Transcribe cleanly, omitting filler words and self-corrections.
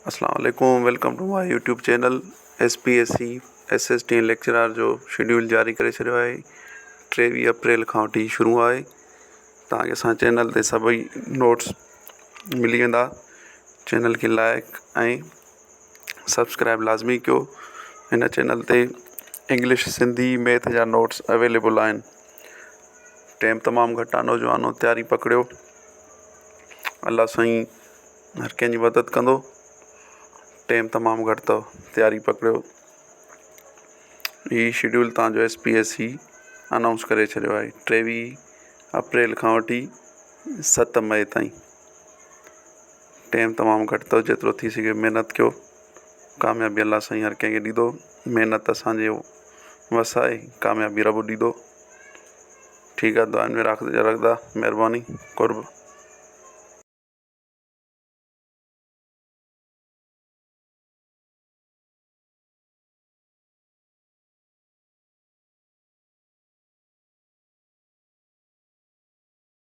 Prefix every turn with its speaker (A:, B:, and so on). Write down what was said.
A: اسلام عليڪم welcome to my YouTube channel S P S C S S T lecturer جو schedule جاري ڪري ڇڏيو آهي 23 اپريل کان وٺي شروع آهي توهان کي اسان چينل تي سڀئي نوٽس ملي ويندا چينل کي لائڪ ۽ سبسڪرائب لازمي ڪيو هن چينل تي انگلش سنڌي ميٿ جا نوٽس اويليبل آهن ٽيم تمام گهٽ آهي نوجوانو تياري پڪڙيو الله سائين هر ڪنهن جي مدد ڪندو ٽيم تمام گهٽ اٿو تياري پڪڙيو هي شيڊول توهان جو S P S C announce ڪري ڇڏيو آهي 23 اپريل کان وٺي 7 مئي تائين ٽيم تمام گهٽ اٿو جيترو ٿي سگهي محنت ڪيو ڪاميابي الله سائين هر ڪنهن کي ڏيندو محنت اسانجي وس آهي ڪاميابي رب ڏيندو ٺيڪ آهي دعائن ۾ رکندا مهرباني قرب.